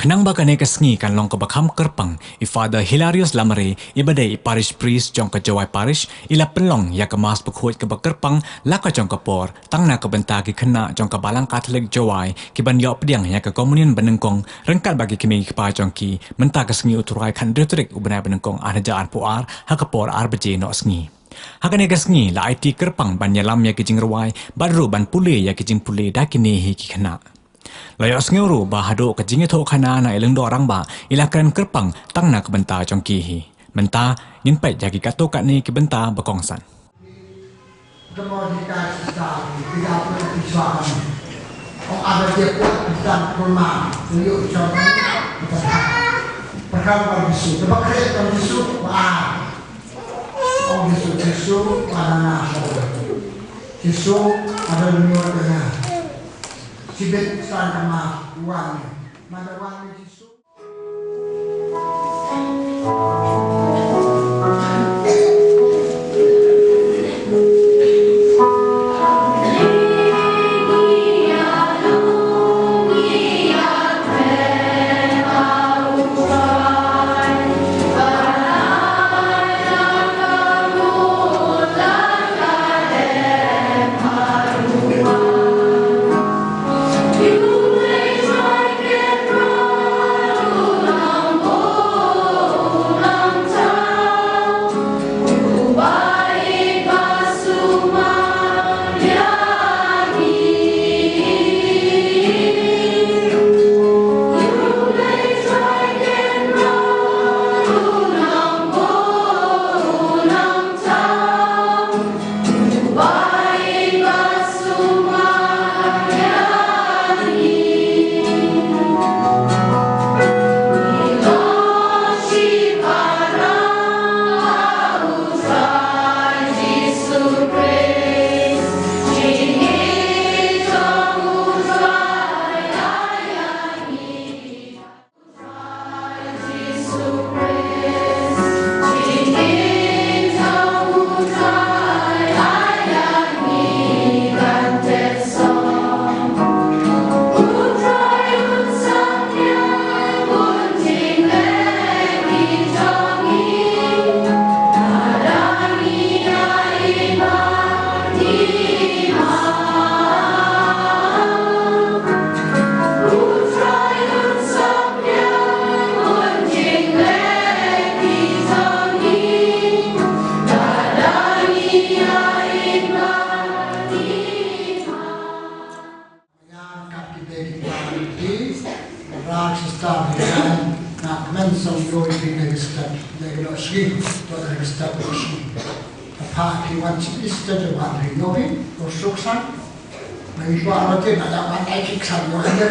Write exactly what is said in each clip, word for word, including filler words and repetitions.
Khnang ba kane ka sngi kan long kaba kham kyrpang, i Father Hilarius Lamare, iba dei i Parish Priest jong ka Jowai Parish, i la pynlong ïa ka Mass bakhuid kaba kyrpang la ka jong ka por, tang na ka bynta ki khynnah jong ka Balang Katholik Jowai, kiban ïoh pdiang ïa ka Communion banyngkong ryngkat bad ki kmie ki kpa jong ki, mynta ka sngi U Trai khathynriew tarik u bnai banyngkong arhajar arphew ar, ha ka por ar baje noh sngi. Ha kane ka sngi la aiti kyrpang ban ïalam ïa ki jingrwai bad ruh ban pule ïa ki jingpule da kine hi ki khynnah. La ïohsngew ruh ba haduh ka jingïathuhkhana na i Lyngdoh Rangbah i la kren kyrpang tang na ka bynta jong ki hi. Mynta ngin peit ïa ki katto katne ki bynta ba kongsan. Jisu, ada lyngngoh ïa nga. Shibit san kama wan. Mada wan Jisu. Ïa, kat ki bei ki pa ki, Reverend Sister Helen, nga kmen sngewbha ïa phi na ka step, na ka step, na ka step. Ka pha ki wan chi Easter jong nga phi, ïoh phi, ko suk san. Nga ïoh phi wan roti, nga ïa wan ai ki san, ïoh ïa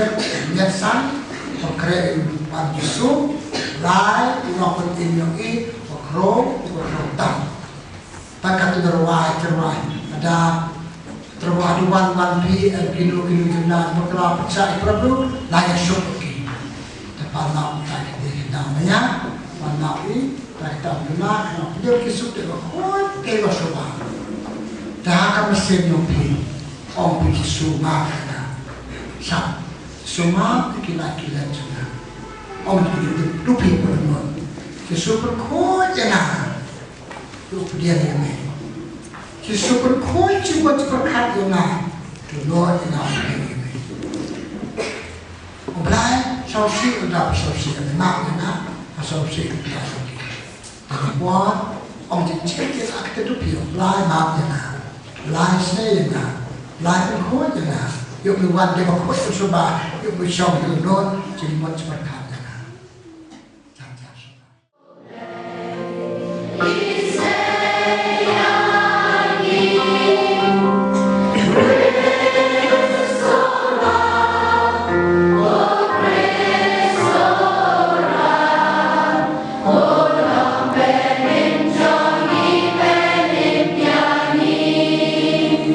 ïa san. Ko kre ïa wan Jisu, lai, ïoh ko tin ïoh i, ko kro, ko kro tam. Pat ka tu da rwai, da rwai. Ada da rwai, da wan wan phi, eh, kino kino jumlah bakla pecah i perlu, la ïa shuk ki. Te pan nau ta ki de na maya, pan nau i, ta ki ta bula, na phi ki suk te ko khot, te ko suba. Ta ha ka mesin no phi, ong phi ki suma ka. Sa, suma ki la ki la jumlah. Ong phi ki tu phi ko no. Ki suk ko khot jana. Ïoh pdiang ïa me. Jisu pyrkhat, Jisu pyrkhat ïa nga. To ïoh ïa nga pdiang ïa me. U Blai, sngewsih u da sngewsih ïa me, map ïa nga, sngewsih u da sngewsih. Te ka por, ong jingkyrkhu ïa ka te tu phi, U Blai map ïa nga. Blai sngewsih ïa nga. Blai pyrkhat ïa nga. Ïoh me wan de ba khuid u suba, ïoh me shong ïoh lut, jingmut jingpyrkhat ïa nga. Jan jan suba.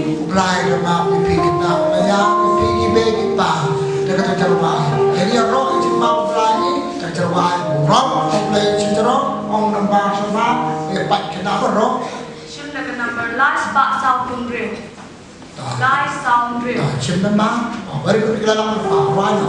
U Blai u map ïa phi ki khynnah, u la ïa phi ki bei ki pa, da kata ka tyrwa. Ïa ïaroh ïa ka jingmap U Blai, da ka tyrwa. Ong U Blai, ong namar sha ma, ïa pat khynnah baroh. Shim da ka number lai spah saw phew hynriew. Lai saw hynriew. Ah, shim namar. Oh, very good. Ki la lang pa, wai no.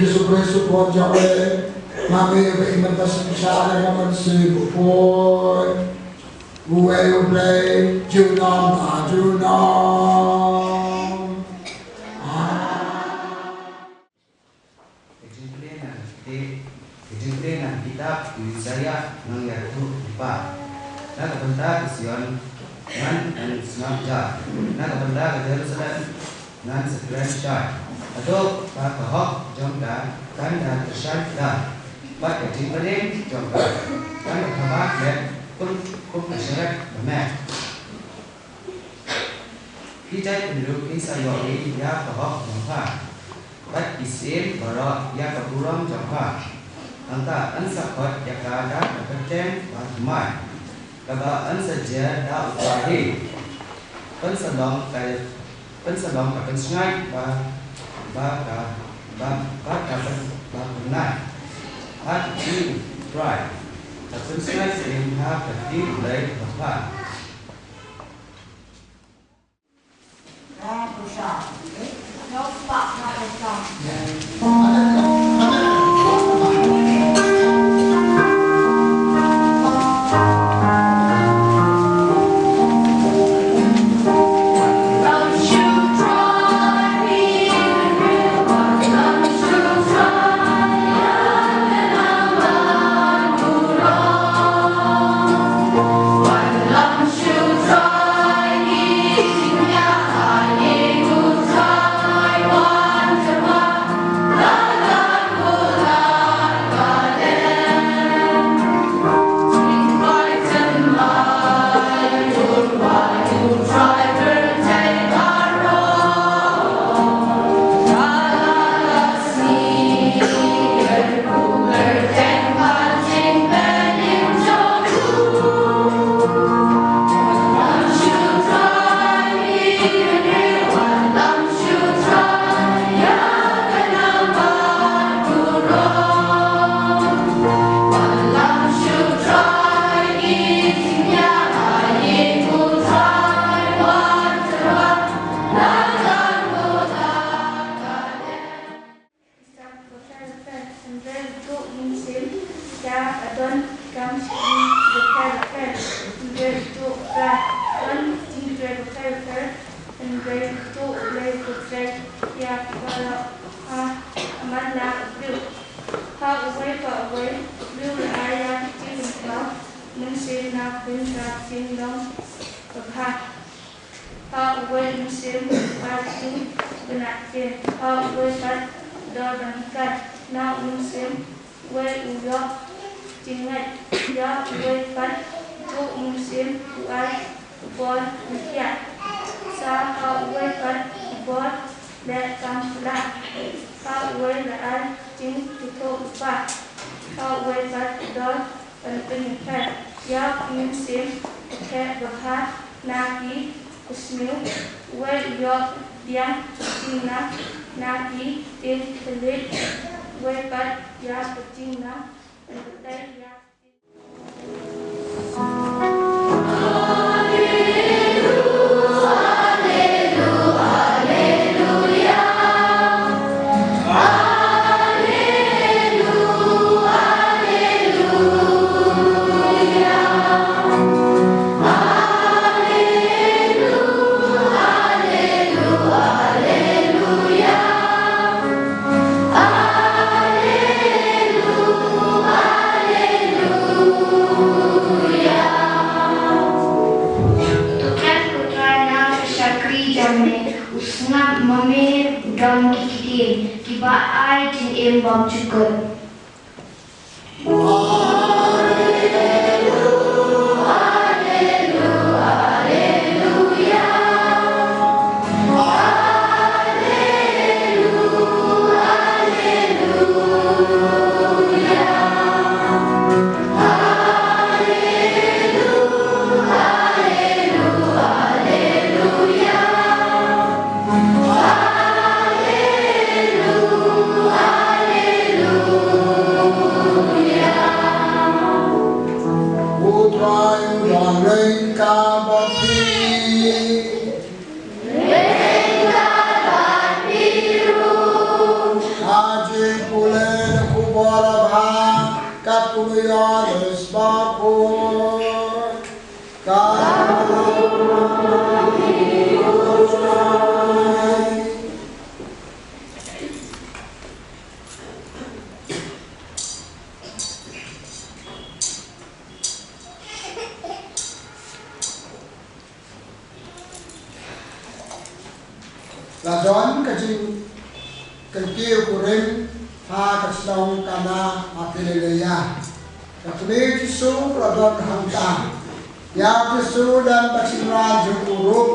Jisu Khrist u khun jong me, ma me ba i mynta synshar ïa ka mynsiem u poi. Uwei U Blei junom ha junom. Amen. Ka jingpule na ka kitab, ka jingpule na ka kitab u Isaïah nongïathuhlypa. Na ka bynta ka Sion ngan, ngan sngap jar. Na ka bynta ka Jerusalem ngan sa kren shai. Haduh ba ka hok jong ka kan da kyrshan da, bad ka jingpynim jong ka kan da thaba klet kum, kum ka sharek ba meh. Ki jaitbynriew kin sa ïohi ïa ka hok jong ka, bad ki syiem baroh ïa ka burom jong ka. Hangta yn sa khot ïa ka da ka kyrteng bathymmai, kaba yn sa jia da u Trai hi. Pynsa long ka, pynsa long ka pynsngaid ba, ba ka, ba, ba ka pyn, ba pynlait ha ka kti u Trai, ka pynsngaid syiem ha ka kti U Blei Bakhuid. Pynrap jingdom babha. Ha uwei u mynsiem u ai jingbna ktien, ha uwei pat u dor ban hikai. Na u mynsiem uwei u ïoh jingngeit, ïa uwei pat u mynsiem u ai u bor u thiah. Sa ha uwei pat u bor leh kam pla, ha uwei la ai jingithuh lypa, ha uwei pat u dor ban pynïapher. Ïa u mynsiem u theh babha na ki khusniew, uwei u ïoh biang jingnang na ki ktien thylliej, uwei pat ïa ka jingnang ban pynthei ïa ka ktien. To khang ko Trai na ka shakri jong me, u sngap ma me u don ki ktien kiba ai jingim bymjukut. U Trai u don ryngkat bad phi. Ha jingpule da ka khubor babha kat kumba ïa u Ïoannis Bakhuid. La don ka jingkyntiew kurim ha ka shnong Kana ha Galilea. Ka kmie Jisu ka la don hangta. Ïa u Jisu lem bad ki synran jong u ruh,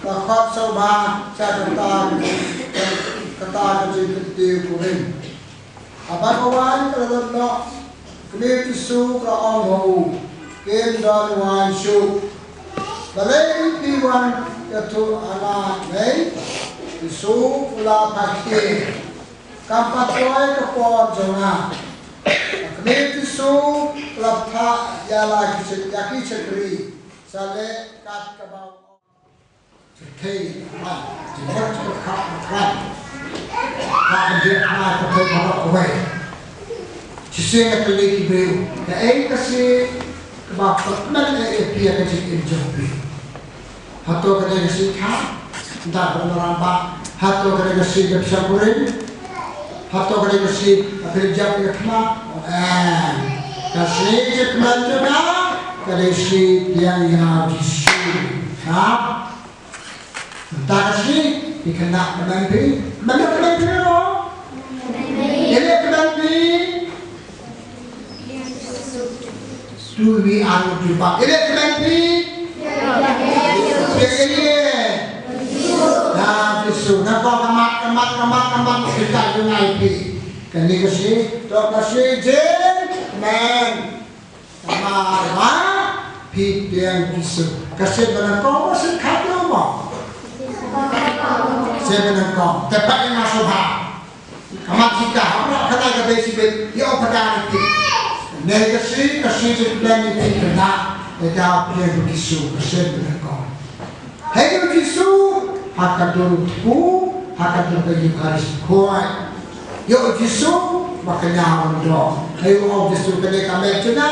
la khot sngewbha sha kata, kata ka jingkyntiew kurim. Haba ka wan ka la don noh, kmie Jisu ka la ong ha u, kin don waiñ shuh. Balei phi wan ïathuh ha nga, Mei? Jisu u la phah kti. Kam pat poi ka por jong nga. Kmie Jisu ka la phah ïa la ki shak-, ïa ki shakri, sa leh kat kaba u ong. Thei, ha, jingmut jingpyrkhat, ha, ha, ha, ha, ha, ha, ha, ha, ha. Shisien nga kylli ki briew, kaei ka sngi kaba kmen ïa phi ïa ka jingim jong phi? Hato ka dei ka sngi kha? Nda ba nara ba. Hato ka dei ka sngi ka pisa kurim? Hato ka dei ka sngi ka pisa jam ïa ka khmat? Em. Ka sngi jingkmen jong nga ka dei sngi biang ïa u Jisu. Ha? Mynta ka sngi, phi kynmaw kmen phi? Kmen phi, kmen phi mo? Ïa leh kmen phi? Tu wi an tu ba. Ïa leh kmen phi? Ïa leh. Na Jisu, na ko kynmaw, kynmaw, kynmaw, kynmaw, kita ïa ngai phi. Kane ka sngi, to ka sngi jingkmen. Namar ba phi biang Jisu. Ka sien ba nyngkong, ka sien khatduh mo? Sien ba nyngkong. Te pat ïa nga sngewbha. Ka mat jingkha, ha ka kane ka dei shibit, ïa u Phadar ïa phi. Kane ka sngi, ka sngi jingkmen ïa phi kane. Ïa ka biang Jisu, ka sien ba nyngkong. Hei ïa u Jisu ha ka dur u Kpu, ha ka dur ka Eukharist Bakhuid. Ïa u Jisu ba ka ñiaw wan dong. Hei u ong Jisu kane ka met jong nga,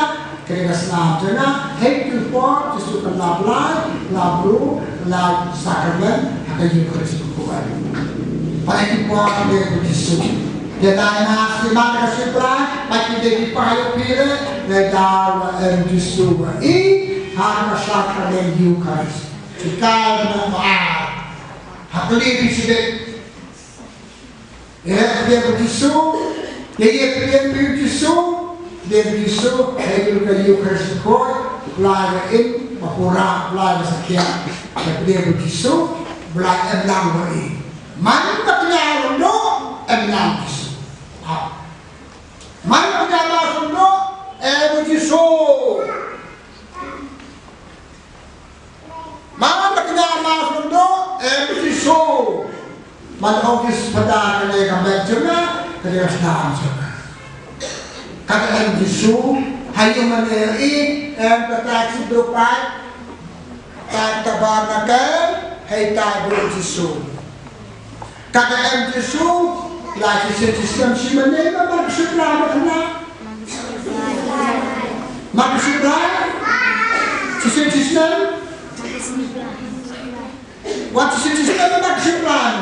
kane ka snam jong nga. Hei tu por Jisu ka lap lai, lap bru, lap sakramen ha ka Eukharist Bakhuid. Ba hei tu por kane u Jisu. Ïa dei na sima ka sipra, ba ki dei ki pa ïa phi re, ne da wa em Jisu wa i. Ar, ka shad ka dei Eucharist. Ki kai nong ar. Ha kali phi sdei. Ïa pdiang u Jisu, ïa ïa pdiang u Jisu, pdiang u Jisu, ha ïing ka Eucharist Khuid, Blai ba im, ba pura, Blai ba sakhiah. Ïa pdiang u Jisu, Blai em lang ba i. Man ka pdiang u Jisu, em lang u Jisu. Ha. Man ka pdiang u Jisu, em u Jisu. Man la kñia mass mynta, em u Jisu. Man office pada kane ka met jong nga, kane ka sdang jong nga. Kata em u Jisu, ha ïing mane i, em ka tai shu duk pai, tai tabernacle, hei tai bad u Jisu. Kata em u Jisu, la shisien shisien shi mane ma, ma ka shu blai ma kane. Ma ka shu blai. Shisien shisien. Wat shisien shisien ma ka shu blai.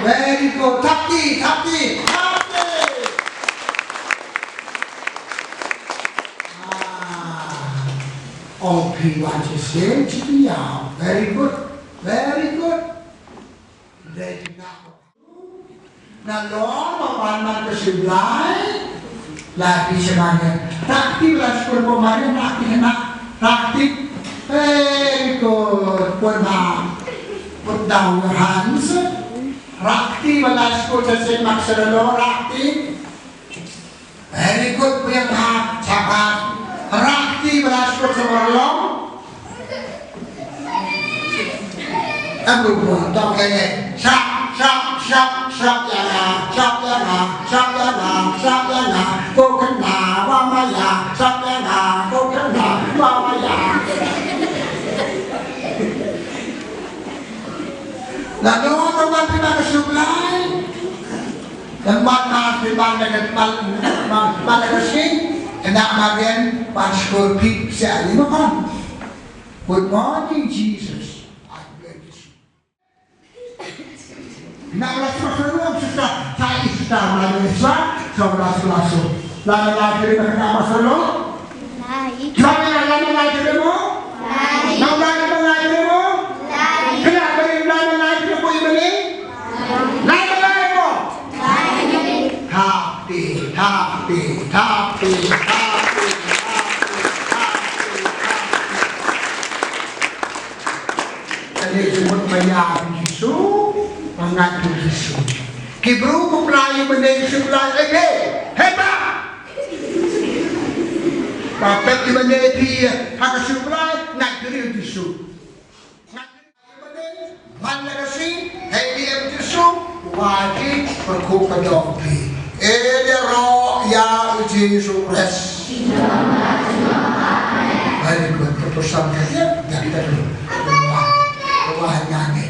Very good. Thap kti, thap kti, thap kti. Ah. Ong phi wan shisien shisien. Very good. Very good. Nalor ba wan man ka shu blai, la phi sha mane. Thap kti ba la shu kut, mane, thap kti, thap kti. Very good. Put down, put down your hands. Thap kti ba la shu kut, just say, Mak Shalom, thap kti. Very good, phi ïa ka, shabash. Thap kti ba la shu kut sha Barlong. Em, ruh, ruh, dok, eh, eh. Shrap, shrap, shrap, shrap ïa nga, shrap ïa nga, shrap ïa nga, shrap ïa nga. Ko khynnah ba ma ïa, shrap ïa nga, ko khynnah ba ma ïa. Lano ka wan phi ba ka shu blai. Lem bad Mass phi ban da ka, ban, ban, ban da ka sing, kane ma rian ban skur phi sha lima kan. Good morning, Jesus. I bless you. Na la sma solo, sista, sa i sista, la sma, so la sma so. La la la, kiri na ka ma solo. Lai. Kami na la la, kiri mo. Lai. Na la la, kiri mo. Lai. Kena beri la la, kiri mo, i beri. Lai, lai, mo. Thap kti, thap kti, thap kti, thap kti, thap kti, thap kti. Kane jingmut ba ïa u Jisu, ba ngeit u Jisu. Ki briew ba pynlait ïa u mane shu pynlait ïa phi. Hei ba. Ba peit ïa u mane phi ha ka shu pynlait, ngeit u Jisu. Man la ka sngi, hei, em u Jisu, u wad phi, pyrkhat ka jong phi. Ïaroh ïa u Jisu Khrist. Very good. Ka pyrshang ka dei, ïa kita tu. Ka wad, ka wad nga ngi.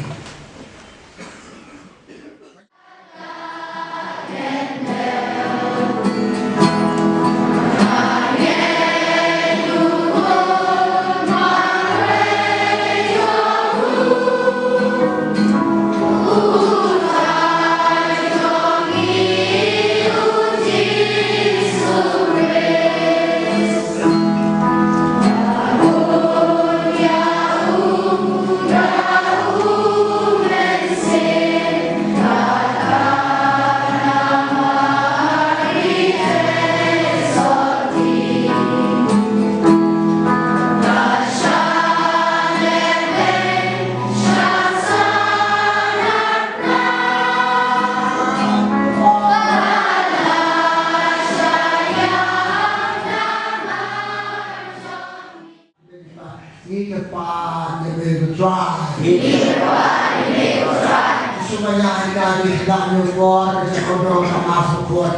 Ngi kyrpad ïa me ko Trai. Ngi kyrpad ïa me ko Trai. Sngewbha ïa ngi da ngi da ngi bor ka jingkordor ka Mass Bakhuid.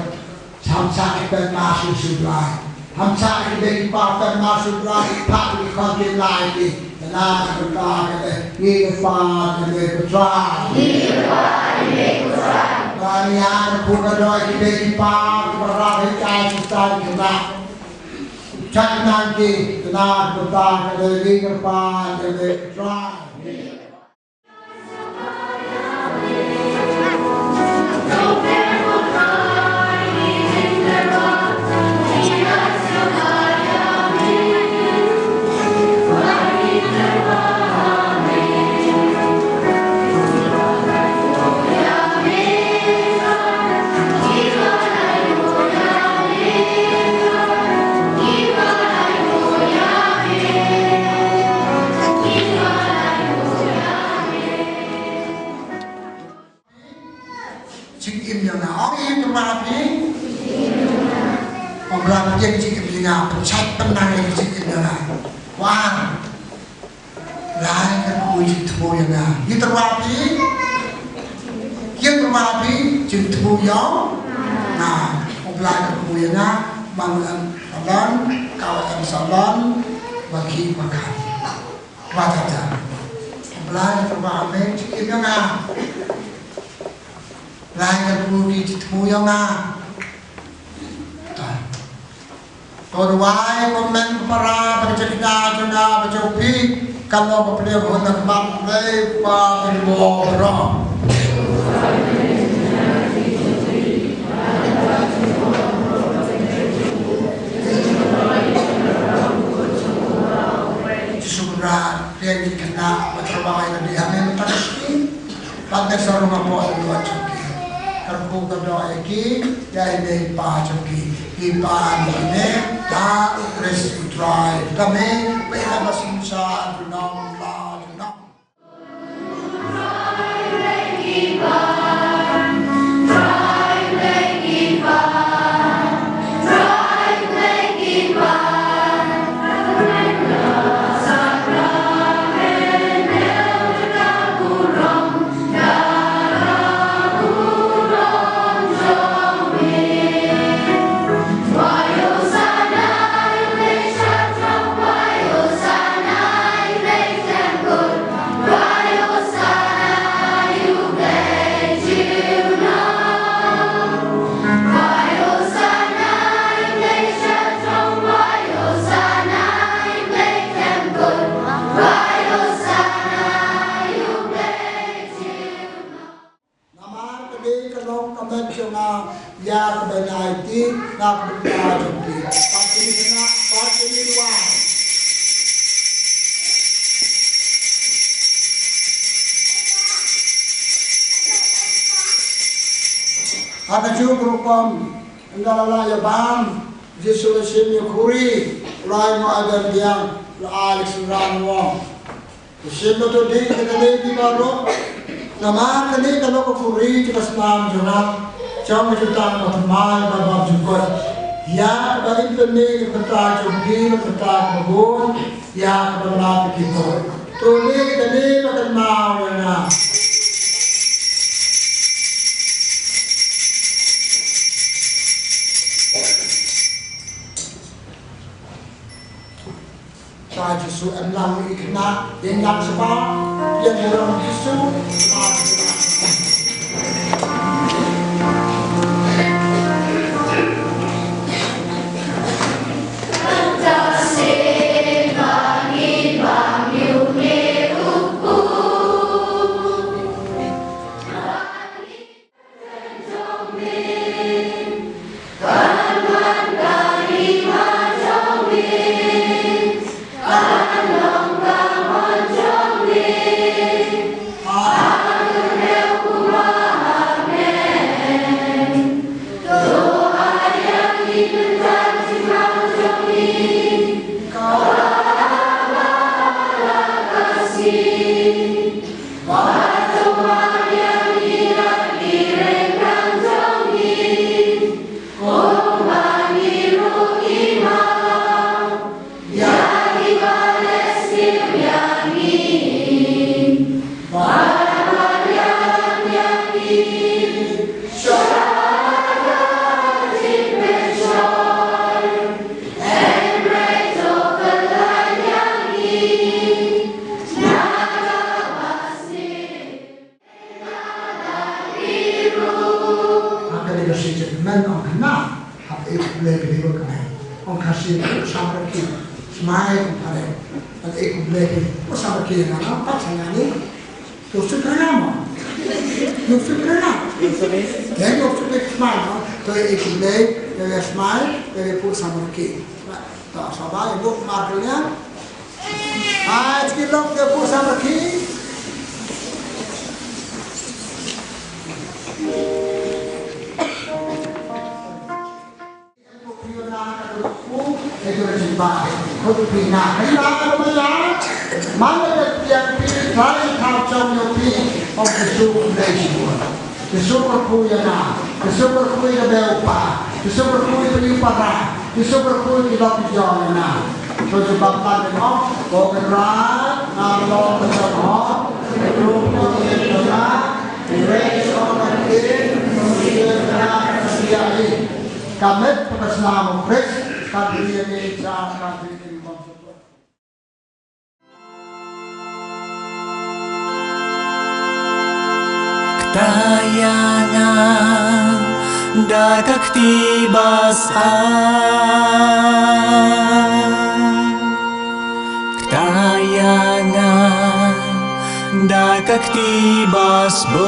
Ham shah ki pynmas sha u Blai. Ham shah ki dei ki pa pynmas sha u Blai. Phah ki khun ki lai ki. Kane ka bynta ka dei ngi kyrpad ïa me ko Trai. Ngi kyrpad ïa me ko Trai. Ba ïa ka khun ka dei ki dei ki pa ki ba rah ïa ka Khristan ki na. Chak nang ki, kane ka bynta ka dei ngi kyrpad ïa me ko Trai. Jingim ïa nga. Ong ïa ki tyrwa phi. Ong Blei pynïeng jingim ïa nga. Pynshait pynang ïa ki jingim ïa nga. Wan. Blei kyrkhu jingthmu ïa nga. Ki tyrwa phi. Ki tyrwa phi jingthmu ïa nga. Ong Blei kyrkhu ïa nga. Ba ngan salon, ka wa em salon, ba ki ba kan. Wa ta ta. Blei kyrkhu ïa nga jingim ïa nga. Blei kyrkhu jingthmu ïa nga. To duwai ko mem para ba ka jingkna jong nga ba jong phi kan long ba pynlong ba hun na khmat Blei ba pynlong ba rong. Jisu Khrist, phi ngi khynnah ba tyrwa ïa ka dei ha me mynta ka sngi. Bad me sa rung hapoh ïa ki jong ki. Kyrkhu kyrdoh ïa ki, ïa i mei i pa jong ki. I pa ïa i mei, da u Khrist u Trai. Da me, ba ïa ka synshar junom la junom. Namar kane ka long ka met jong nga ïa kaba nai ti na ka bynta jong phi. Pat kine khynnah, pat kine ruh. Ha kajuh ka rukom, ynda la lah ïa bam, Jisu u la shim ïa u khuri, u la ai noh ïa ka diang, u la ai ïa ka synran u ong. Shim bad to dih ïa kane phi baroh. Namar kane ka long ka khuri jong ka snam jong nga, jong ka jutang bathymmai ba bymjukut. Ïa kaba in pynmih na ka bynta jong phi bad na ka bynta kiba bun, ïa kaba mlien ïa ki. To dih ïa kane bad kynmaw ïa nga. Trai Jisu, em lang ïa i khynnah, ïeng lang shabar, ïeng burom Jisu, shabar. Ha kane ka shisien men ong khynnah, hap ïeit Blei phi dei bad kmie. Ong Khasi, samrkhie. Smai ong Phareng. Hap ïeit Blei phi, samrkhie, nga na pat sha nga ni. To suk khynnah mo. To suk khynnah. Ïa to suk smai mo. To ïeit Blei, ïa smai, ïa pu samrkhie. To saba ïa buk mar kalian. Ai, ki lok ïa pu samrkhie. Ki shu kyrkhu ïa nga, ki shu kyrkhu ïa ka bei u pa, ki shu kyrkhu ïa ka ïing para, ki shu kyrkhu ïa ki lok ki jong ïa nga. To ju bam pat ïa nga, ko Kynrad, nga long ka jong ho, ki rung ko ïa ka nga, ki rei ko ka ïing, ki ïa ka nga ka ïa i. Ka met ka snam u Khrist, ka dei ïa ka i jam, ka dei ïa ka i bam. Kta ïa nga da ka kti ba sah. Kta ïa nga da ka kti ba sbun.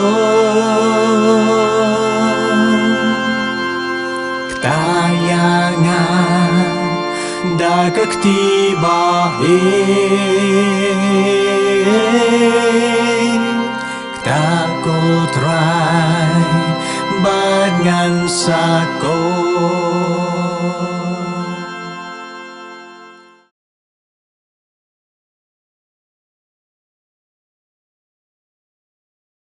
Kta ïa nga da ka kti ba heh. Kta ko Trai bad ngan sa ko